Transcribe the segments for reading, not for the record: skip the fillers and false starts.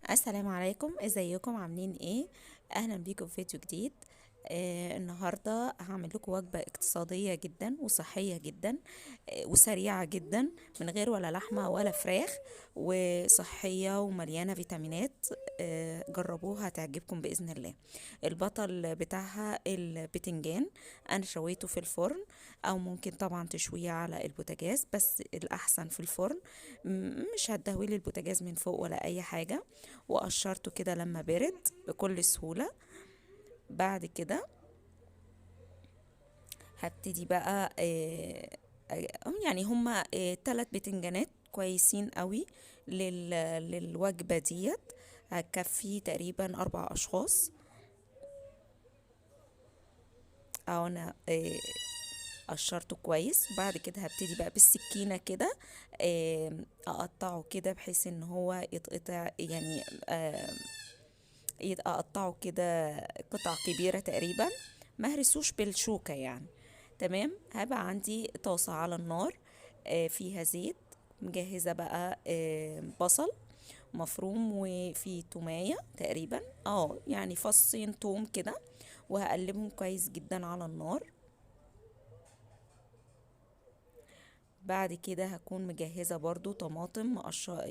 السلام عليكم، ازيكم؟ عاملين ايه؟ اهلا بيكم في فيديو جديد. النهارده هعمل لكم وجبة اقتصادية جدا وصحية جدا، وسريعة جدا، من غير ولا لحمه ولا فراخ، وصحية ومليانة فيتامينات. جربوها هتعجبكم باذن الله. البطل بتاعها البتنجان، انا شويته في الفرن، او ممكن طبعا تشويه على البوتاجاز، بس الاحسن في الفرن. مش هتدهولي البوتاجاز من فوق ولا اي حاجة، وقشرته كده لما برد بكل سهولة. بعد كده هبتدي بقى، يعني هما 3 بتنجانات كويسين قوي للوجبة ديت، هتكفي تقريبا 4 اشخاص. اهو انا قشرته كويس. بعد كده هبتدي بقى بالسكينة كده، اقطعه كده بحيث ان هو يتقطع، اقطعه كده قطع كبيرة تقريبا، ما هرسوش بالشوكة يعني. تمام. هبقى عندي طاسة على النار، فيها زيت، مجهزة بقى، بصل مفروم وفي تومية تقريبا، يعني فصين توم كده، وهقلبهم كويس جدا على النار. بعد كده هكون مجهزة برضو طماطم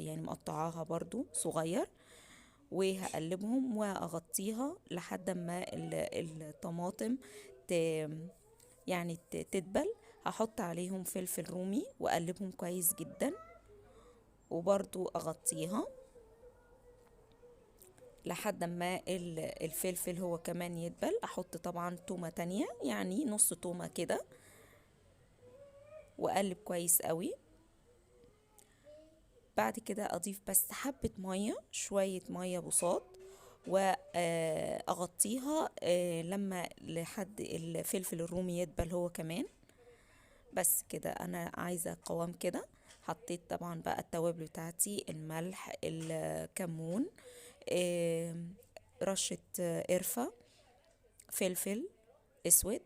مقطعاها برضو صغير، وهقلبهم واغطيها لحد ما الطماطم تدبل. هحط عليهم فلفل رومي واقلبهم كويس جدا، وبرضو اغطيها لحد ما الفلفل هو كمان يدبل. احط طبعا تومة تانية، يعني نص تومة كده، واقلب كويس قوي. بعد كده اضيف بس حبة مية، شوية مية بساط، واغطيها لما لحد الفلفل الرومي يدبل هو كمان. بس كده انا عايزة قوام كده. حطيت طبعا بقى التوابل بتاعتي، الملح، الكمون، رشة قرفة، فلفل اسود،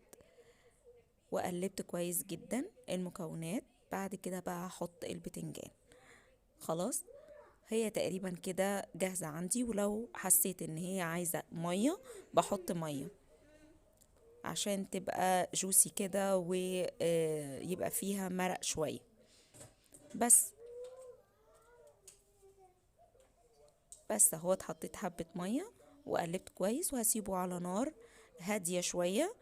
وقلبت كويس جدا المكونات. بعد كده بقى هحط البتنجان. خلاص هي تقريبا كده جاهزة عندي، ولو حسيت ان هي عايزة مية بحط مية عشان تبقى جوسي كده ويبقى فيها مرق شوية. بس اهو حطيت حبة مية وقلبت كويس، وهسيبه على نار هادية شوية،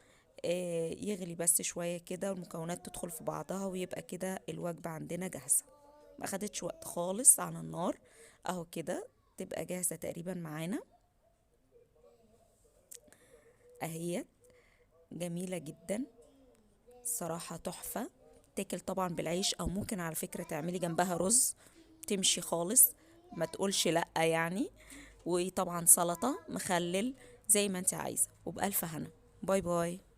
يغلي بس شوية كده والمكونات تدخل في بعضها، ويبقى كده الوجبة عندنا جاهزة. ما خدتش وقت خالص على النار، اهو كده تبقى جاهزة تقريبا معانا اهي. جميلة جدا صراحة، تحفة. تاكل طبعا بالعيش، او ممكن على فكرة تعملي جنبها رز، تمشي خالص، ما تقولش لأ يعني. وطبعا سلطة، مخلل، زي ما انت عايزة. وبألف هنا. bye bye.